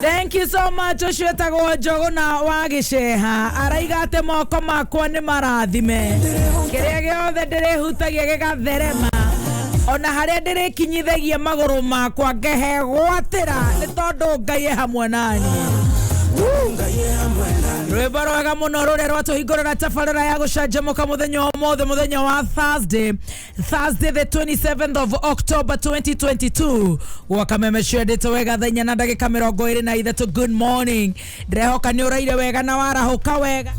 Thank you so much. Ũcio etagwo Njũgũna wa Gĩceha, araiga atĩ moko makwa nĩ marathime, kĩrĩa gĩothe ndĩrĩhutagia gĩgatherema, ona harĩa ndĩrĩkinyithagia magũrũ makwa ngehe gwatĩra, nĩ tondũ Ngai e hamwe nani. Rwĩmbo rwega mũno rũrĩa rwatũhingũrĩra tabarĩra ya gũcanjamũka mũthenya wa ũmũthĩ, mũthenya wa Thursday, Thursday the 27th of October 2022. Gwa Kameme ciendete wega, thaa 4 na ndagĩka 23. Good morning, ndĩrehoka nĩ ũraire wega na warahũka wega.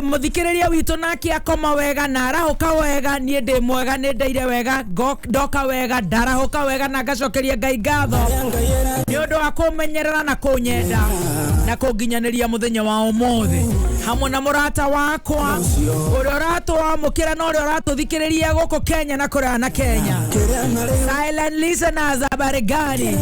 Mũthikĩrĩria witũ nake akoma wega na arahũka wega. Niĩ ndĩ mwega, nĩ ndaire wega, ndoka wega, ndarahũka wega na ngacokeria Ngai ngatho nĩ ũndũ wa kũmenyerera na kũnyenda na kũnginyanĩria mũthenya wa ũmũthĩ hamwe na mũrata wakwa ũrĩa ũratwamũkĩra na ũrĩa ũratũthikĩrĩria gũkũ Kenya na kũraya na Kenya. Silent listeners, habari gani?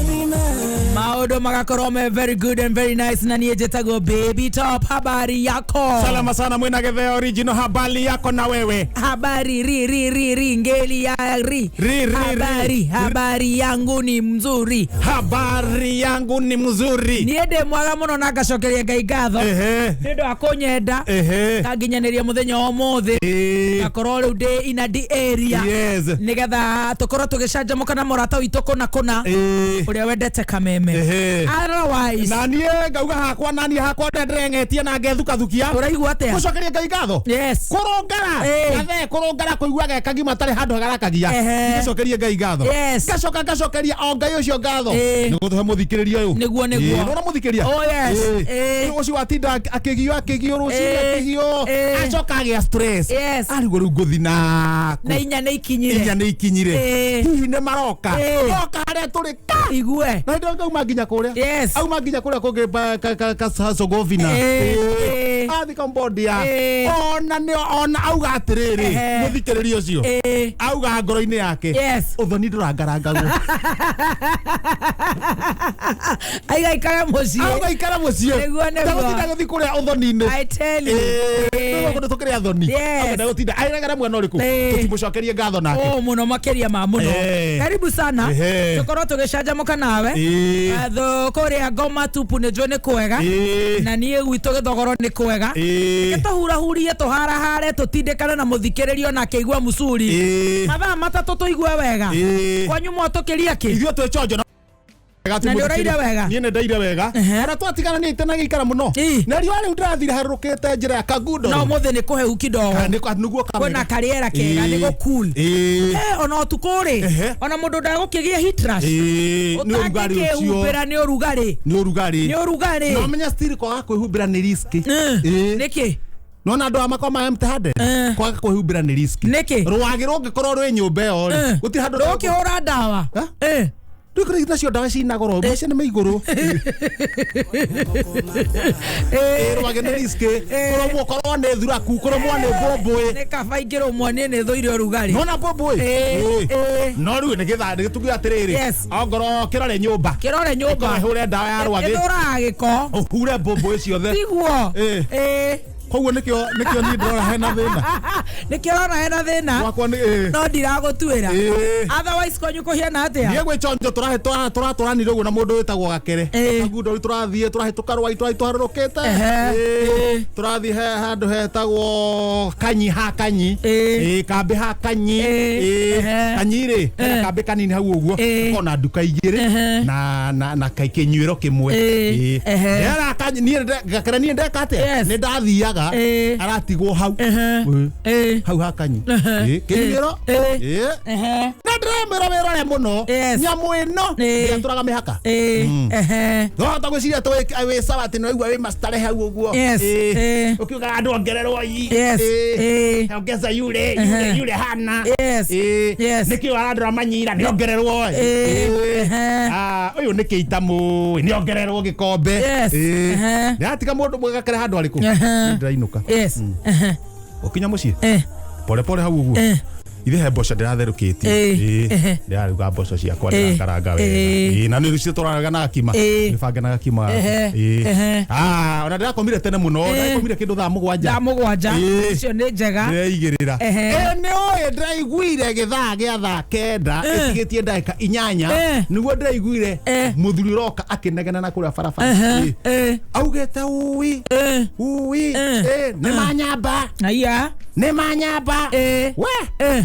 Maũndũ magakorwo me very good and very nice. Na niĩ njĩtagwo Baby Top. Habari yako? Salama sana, mwina Githeo original. Habari yako na wewe? Habari ri ri ri ri ngeli ya ri. Ri, ri, ri. Habari, habari yangu ni mzuri. Habari yangu ni mzuri. Niĩ ndĩ mwega mũno na ngacokeria Ngai ngatho nĩ ũndũ wa kũnyenda kanginyanĩria mũthenya wa ũmũthĩ, ngakorwo rĩu ndĩ ina the area nĩgetha tũkorwo tũgĩcanjamũka na mũrata witũ kũna kũna ũrĩa wendete Kameme. Otherwise Na niĩ ngauga hakwa, na niĩ hakwa ndĩreng'etie na ngethukathukia. Ũraigua atĩa? Gũcokeria Ngai ngatho. Kũrũngara. Gathe kũrũngara kũigua ge kagima tarĩ handũ garakagia. Gũcokeria Ngai ngatho. Ngacoka ngacokeria o Ngai ũcio ngatho nĩ gũtũhe mũthikĩrĩria ũyũ. Nĩguo, nĩguo. Nĩwona mũthikĩrĩria? Oh, yes. Ũcio watinda akĩgio akĩgio rũcinĩ, akĩgio, acoka agĩa stress. Arigwo rĩu ngũthi na nakũ? 4 nĩ ikinyire. 4 nĩ ikinyire. Hihi nĩ maroka? Oka harĩa tũrĩ ka igue. Na hĩndĩ ĩyo ngauma nginya kũrĩa. Auma nginya kũrĩa kũngĩ Herzegovina. Athi Cambodia. Ona nĩ ona auga atĩrĩrĩ, mũthikĩrĩria ũcio auga ngoro-inĩ yake, ũthoni ndũrangarangagwo. Aiga ikare mũciĩ. Auga ikara mũciĩ. Nĩguo, nĩguo. Ndagũtinda gũthiĩ kũrĩa ũthoni-inĩ. I tell you. Nĩguo kũndũ tũkĩrĩ athoni. Auga ndagũtinda airegera mwena ũrĩkũ. Tũtimũcokerie ngatho nake. Oh, mũno makĩria ma mũno. Karibu sana. Tũkorwo tũgĩcanjamũka nawe. Kũrĩa ngoma tupu nĩ njũĩ nĩ kwega. Na niĩ gwitũ gĩthogoro nĩ kwega. Reke tũhurahurie, tũharahare, tũtindĩkane na mũthikĩrĩrio na akĩigua mũcuri. Mathaa 3 tũigue wega. Kwanyu mwatũkĩria kĩ? Ithuĩ twĩ chonjo na Na nĩ ũraire wega? Niĩ nĩ ndaire wega. Ona twatigana nĩ na gĩikara mũno. Na riũa rĩu ndĩrathire harũrũkĩte njĩra ya Kangundo. No ũmũthĩ nĩ kũhehu kidogo. Nĩguo Kwĩna karĩera kega, nĩ gũ cool. Ona ũtukũ rĩ, ona mũndũ ndagũkĩgĩa heat rash. Nĩ ũrugarĩ ũcio. Ũtangĩkĩhumbĩra nĩ ũrugarĩ. Nĩ ũrugarĩ. Nĩ ũrugarĩ. No menya still kwaga kwĩhumbĩra nĩ risk. Nĩkĩ? Nona andũ aya makoma empty handed. Kwaga kwĩhumbĩra nĩ risk. Nĩkĩ? Rwagĩ rũngĩkorwo rwĩ nyũmba ĩyo rĩ, gũtirĩ handũ Rũkĩhũra ndawa. Ha? Rĩu kũrĩ nacio ndawa cina goro, maica nĩ maigũrũ. Rwagĩ nĩ risk. Kũrũmwo korwo nĩ thuraku, kũrũmwo nĩ mbũmbũĩ. Nĩ kaba ingĩrũmwo, niĩ nĩ thũire ũrugarĩ. Nona mbũmbũĩ? No rĩu nĩgetha nĩtuge atĩrĩrĩ, ongorwo kĩrore nyũmba. Kĩrore nyũmba. Ĩhũre ndawa ya rwagĩ. Ĩthũraga gĩko. Ũhure mbũmbũĩ ciothe. Tiguo? Koguo nĩkĩo niĩ ndĩrona hena thĩna. Nĩkĩo ũrona hena thĩna? Gwakwa nĩ. No ndiragũtuĩra. Otherwise kwanyu kũhiana atĩa? Niĩ gwĩ chonjo tũratwaranire ũguo na mũndũ wĩtagwo Gakere. Kangundo rĩu tũrathiĩ tũrahĩtũka rwai tũrathiĩ tũharũrũkĩte. Tũrathiĩ he handũ hetagwo Kanyi ha Kanyi. Kambĩ ha Kanyi. Kanyi rĩ, hena kambĩ kanini hau ũguo. Kona nduka 2 na kĩnyuĩro kĩmwe. Ndera Kanyi, niĩ Gakere niĩ ndeka atĩa? Nĩ ndathiaga. Aratigwo hau. Hau ha Kanyi. Kĩnyuĩro. Na ndĩramwĩra wĩrore mũno. Nyamũ ĩno ndĩatũraga mĩhaka. Wahota gwĩciria wĩ sawa atĩ nĩwaigua wĩ mastarehe hau ũguo. Ũkiugaga andũ ongererwo ii. Ongeza yule, yule, yule hana. Nĩkĩo arandora manyira, nĩongererwo. Ũyũ nĩ kĩitamũ, nĩongererwo gĩkombe. Ndĩratiga mũndũ mwega kere handũ arĩkũ? Ndĩrainũka. Ũkinya mũciĩ? Pole pole hau ũguo. Ithe he mboco ndĩratherũkĩtie. Ĩĩ. Ndĩraruga mboco ciakwa, Ĩĩ. ndĩrakaranga wega. Ĩĩ. Ĩĩ, na nĩ cio tũraraga na gakima. Ĩĩ. Gĩbange na gakima. Ehe. Ĩĩ. Ehe. Ah, ona ndĩrakomire tene mũno, ndĩrakomire kĩndũ thaa 7. Thaa 7. Ĩĩ. Icio nĩ njega. Ndĩreigĩrĩra. Ehe. Ĩ, nĩ ũĩ ndĩraiguire gĩthaa gĩa thaa 9 ĩtigĩtie ndagĩka 8, nĩguo ndĩraiguire mũthuri ũroka akĩnegena na kũrĩa barabara. Ehe. Ĩĩ. Ĩĩ. Augĩte ui Ĩĩ. ui, ĩ, nĩ manyamba, Aya. nĩ manyamba. Ĩĩ. We,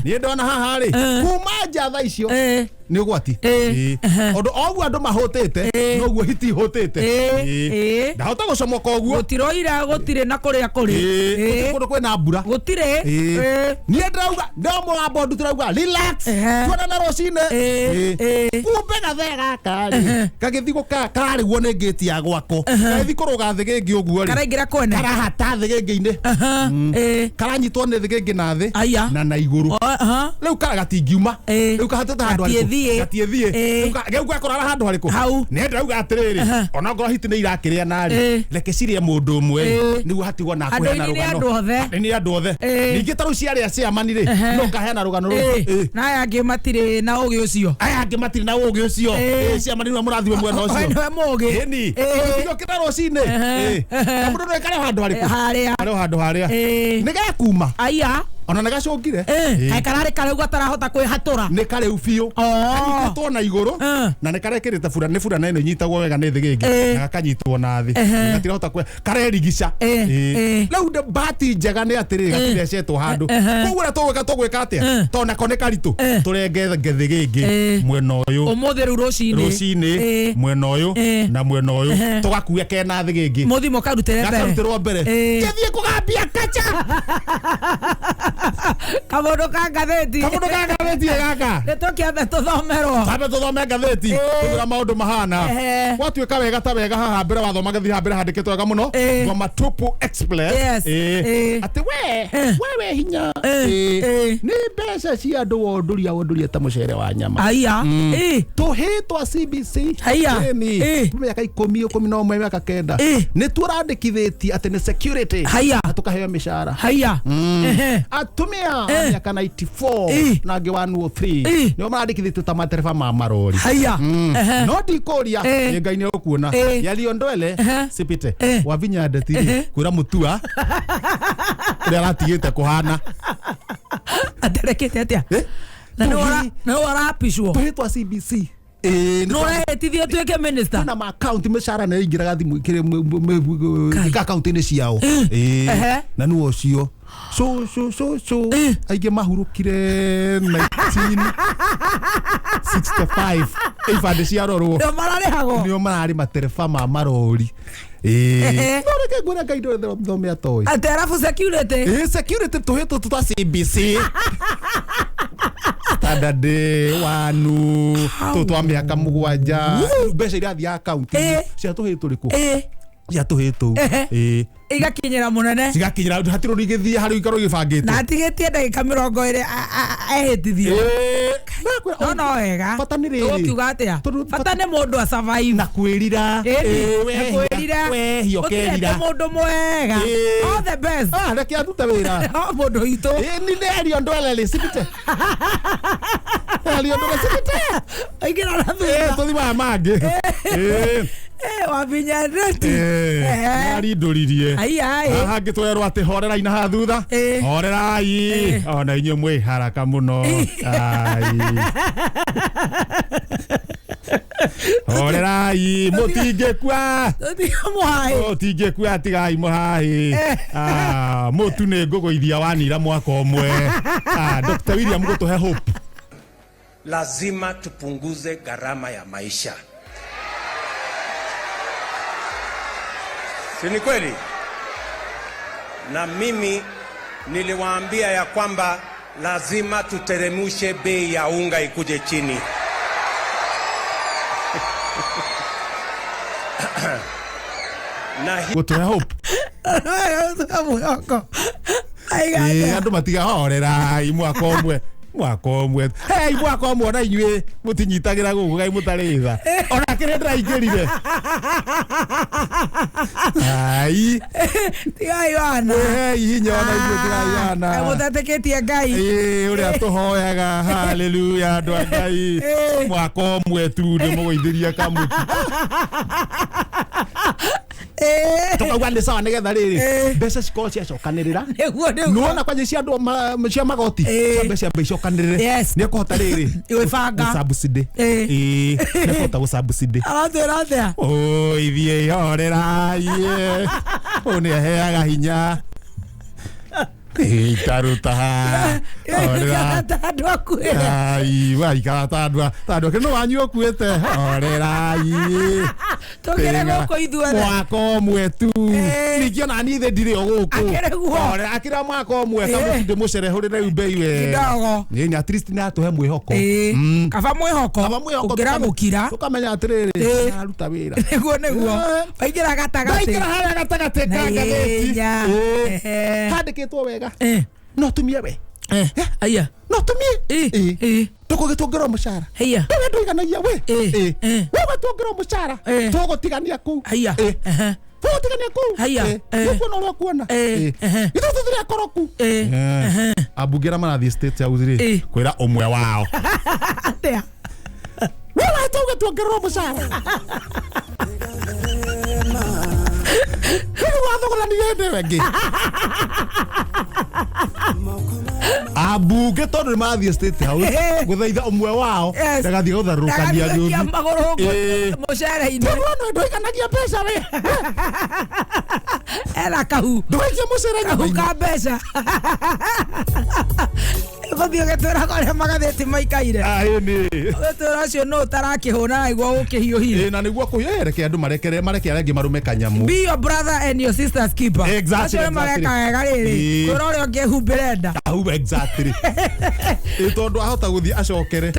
niĩ ndona haha rĩ, kuma nja thaa icio Ĩĩ. nĩ ũgwati. Ĩĩ. Ĩĩ. Ũndũ oguo andũ mahũtĩte, noguo hiti ihũtĩte. Ĩĩ. Ĩĩ. Ĩĩ. Ndahota gũcomoka ũguo. Gũtiroira, gũtirĩ na kũrĩa kũrĩ. Ĩĩ. Gũtirĩ Ĩĩ. kũndũ kwĩna mbura. Gũtirĩ. Ĩĩ. Ĩĩ. Niĩ ndĩrauga ndĩ mũgambo ndutĩrauga relax, Ehe. tuonana rũcinĩ. Ĩĩ. Ĩĩ. Ĩĩ. Kumbe gathee gaka rĩ, gagĩthiĩ kararĩguo nĩ ngĩti ya gwako, gagĩthiĩ kũrũga thĩgĩngĩ ũguo rĩ, Karaingĩra kwene. karahata thĩgĩngĩ-inĩ. Aha. Ĩĩ. Karanyitwo nĩ thĩgĩngĩ na thĩ Aya. na igũrũ. O, aha. Rĩu kara gatingiuma. Ĩĩ. Rĩu kahatĩte handũ harĩkũ? Gatiĩthiĩ. Gatiĩthiĩ. Ĩĩ. Rĩu gakũrara handũ harĩkũ? Hau. Nĩ ndĩrauga atĩrĩrĩ, ona ngorwo hiti nĩ irakĩrĩa narĩ, Ĩĩ. reke cirĩe mũndũ ũmwe rĩ, Ĩĩ. nĩguo hatigwo na Andũ kũheana aini nĩ rũgano. andũ othe. Andũ aini nĩ andũ othe. Ĩĩ. Ningĩ ta rĩu ciarĩa ciamani rĩ, no ngaheana rũgano rũu. Ĩĩ. Ĩĩ. Na aya angĩ matirĩ na ũgĩ ũcio. Aya angĩ matirĩ na ũgĩ ũcio. Ĩĩ. Ĩĩ, ciamani nĩwe mũrathiwe mwena We ũcio. nĩwe mũgĩ. Ĩni. Ĩĩ. Tũtigĩũkĩra rũcinĩ. Ehe. Ĩĩ. Kamũndũ nĩ karĩ handũ harĩkũ? Harĩa. Karĩ o handũ harĩa. Ĩĩ. Nĩ gekuma. Aya. Ona nĩ gacũngire. Ĩĩ. Ĩĩ. Kaĩ kararĩ karĩu gatarahota kwĩhatũra. Nĩ karĩu biũ. Oh. Kanyitĩtwo na igũrũ, na nĩ karekĩrĩte bura, nĩ burana ĩno inyitagwo wega nĩ thĩgĩngĩ, na gakanyitwo na thĩ, gatirahota kwe karerigica. Ĩĩ. Ĩĩ. Ĩĩ. Rĩu bahati njega nĩ atĩrĩrĩ, gatirecetwo handũ. Koguo ũrĩa tũgwĩka atĩa, tondũ nako nĩ karitũ, tũrenge thĩgĩngĩ mwena ũyũ. Ũmũthĩ rĩu rũcinĩ. Rũcinĩ. Ĩĩ. Mwena ũyũ Ĩĩ. na mwena ũyũ, tũgakua kena thĩgĩngĩ. Mũthi mũkarutĩre mbere. Gakarutĩrwo mbere. Ĩĩ. Ngĩthiĩ kũgambia kacha. Kamũndũ ka ngathĩti. Kamũndũ ka ngathĩti gaka. Nĩ tũkĩambe tũthomerwo. Tambe tũthome ngathĩti, tũthura maũndũ mahana. Ehe. Gwatuĩka wega ta wega haha mbere wathoma ngathĩti haha mbere handĩkĩtwo wega mũno, Ĩĩ. Ngoma Tupu Express. Yes. Ĩĩ. Ĩĩ. Atĩ we we wĩ hinya. Ĩĩ. Ĩĩ. Ĩĩ. Nĩ mbeca cia andũ wondũria wondũria ta mũcere wa nyama. Aya. Ĩĩ. Tũhĩ twa CBC. Aya. Ĩni. Ĩĩ. Mĩaka 10, 11, mĩaka 9, Ĩĩ. nĩ tũrandĩkithĩtie atĩ nĩ security, Haya. na tũkaheo mĩcara. Haya. Ehe. Atumia a mĩaka 94 Ĩĩ. na angĩ 103 Ĩĩ. nĩo marandĩkithĩtio ta matereba ma marori. Haya. Ehe. No ndikũria, Ĩĩ. nĩ Ngai nĩ ũkuona. Ĩĩ. Yario ndwele Ehe. sipite Ĩĩ. wavinya ndetiri kwĩra mũtua ũrĩa aratigĩte kũhana. Aterekete atĩa? Eh? Na nĩ ũrapicwo. Tũhĩ twa CBC. Ĩĩ, Nĩ ũrehĩtithio ũtuĩke minister. na maakaunti mĩcara nĩ ĩingĩraga thimũ Kai. akaunti-inĩ ciao. Ĩĩ. Ehe. Na nĩ ũcio cũ cũ cũ cũ, aingĩ mahurũkire 1965, ibandĩ ciarorwo. Nĩo mararĩhagwo. Nĩo mararĩ matereba ma marori. Ĩĩ. Ehe. No reke ngwĩre Ngai ndũthome atoĩ. Atĩ arabu security. Ĩĩ, security tũhĩ tũtũ twa CBC standard wanu tũ twa mĩaka 7, mbeca irathiĩ akaunti Ĩĩ. cia tũhĩ tũrĩkũ? Ĩĩ. Cia tũhĩ tũu. Ehe. Ĩĩ. Igakinyĩra mũnene. Cigakinyĩra, hatirĩ ũndũ igĩthiĩ harĩa ikorwo igĩbangĩtwo. Na atigĩtie ndagĩka 20 ehĩtithio. Ĩĩ. Nakwĩra, No no wega. Bata nĩ rĩrĩ. Ũkiuga atĩa? Tondũ Bata nĩ mũndũ a survive. Na kwĩrira. Ĩni, Ĩĩ, na wehia, kwĩrira. wehia Gũtirĩ ũkerira. atĩ mũndũ mwega. Ĩĩ. All the best. Ah, reke andute wĩra. No mũndũ witũ. Ĩĩ, nĩ nderio ndwele sipite. Erio ndwele sipite. Aingĩra na Ĩĩ, thutha. tũthi maya mangĩ. Ĩĩ. Eh, wabinya ndeti. Ĩĩ, nĩarindũririe. Aya ĩ. Haha ngĩtwerwo atĩ horerai na haha thutha. Ĩĩ. Horerai. Ĩĩ. Ona inyuĩ mwĩ haraka mũno. Ai. Horerai, mũtingĩkua. Tũtiga mũhaĩ. Mũtingĩkua, tigai mũhaĩ. Ah, mũtu nĩ ngũgũithia wanira mwaka ũmwe. Ah, Dr. William gũtũhe hope. Lazima tupunguze gharama ya maisha, si ni kweli? Na mimi niliwaambia ya kwamba lazima tuteremushe bei ya unga ikuje chini. Na hi Gũtũhe hope. Mwĩhoko. Aiga Ĩĩ, atĩa? andũ matigahorerai mwaka ũmwe, mwaka ũmwe, hei, mwaka ũmwe, ona inyuĩ mũtinyitagĩra gũkũ, gai mũtarĩ tha, ona kĩrĩa ndĩraingĩrire. Ai. Tigai wana. Mwĩhei hinya ona ithuĩ tigai wana. Mũtetĩkĩtie Ngai. Ĩĩ, ũrĩa tũhoyaga haleluya andũ a Ngai. Mwaka ũmwe tu ndĩmũgũithĩria kamũtu. Tũkauga nĩ sawa nĩgetha rĩrĩ mbeca cikorwo ciacokanĩrĩra. Nĩguo nĩguo. Nĩwona kwanja cia andũ cia magoti cia mbeca icokanĩrĩre. Yes. Nĩekũhota rĩrĩ gwĩbanga. Gũsubsidy. Ĩĩ, nĩekũhota gũsubsidy. Aratwĩra atĩa? Ũ ithiĩ horerai. Ũ nĩaheaga hinya. Itaruta. Horera. Ta andũ akuĩte. Ai, waikara ta andũ ta andũ no wanyu ũkuĩte. Horerai. Tũkĩrĩ gũkũ ithuothe. Mwaka ũmwe tu. Ningĩ ona niĩ thĩ ndirĩ o gũkũ. Akĩrĩ guo. Horera akĩra mwaka ũmwe kamũtu ndĩmũcerehũrĩre rĩu mbei wega. Kidogo. Ĩĩ, at least nĩ atũhe mwĩhoko. Kaba mwĩhoko. Kaba mwĩhoko. Ũngĩra gũkira. Tũkamenya atĩrĩrĩ, aruta wĩra. Nĩguo nĩguo. Waingĩra gatagatĩ. Waingĩra harĩa gatagatĩ ka ngathĩti. Handĩkĩtwo wega. No tumie we. Aya. No tumie. Tũkũgĩtuongerwo mũcara. Aya. Wewe ndũiganagia we. Wewe tuongerwo mũcara. Tũgũtigania kũu. Aya. Tũgũtigania kũu. Aya. Nĩkuona ũrĩa ũkuona. Ithuĩ tũtirĩ akoroku. Ambunge arĩa marathiĩ State House rĩ, kwĩra ũmwe wao. Atĩa? Wewe tũgĩtuongerwo mũcara. Rĩu wathogorania hĩndĩ ĩyo ĩngĩ. Ambunge tondũ nĩ marathiĩ State House gũthaitha ũmwe wao ndagathiĩ gũtharũrũkania Ndagathiĩ magũrũ mũcere-inĩ. Tondũ ona ndũiganagia mbeca we. Ena kahu. Ndũgaikie mũcere Kahu nyũmba-inĩ. ka mbeca. Gũthiĩ ũgĩtwĩraga ũrĩa magathĩti maikaire. Ĩĩ. Ũgĩtwĩra ũcio nũ ũtarakĩhũna na nĩguo gũkĩhiũhire. Ĩĩ, na nĩguo kũhiũha, reke andũ marekere, mareke arĩa angĩ marume kanyamũ. Be your brother and your sister's keeper. Exactly, Acio nĩ mareka wega rĩrĩ. Kwĩra ũrĩa ũngĩ ehumbĩre nda. Au, exactly. Ĩĩ, tondũ ahota gũthiĩ acokere.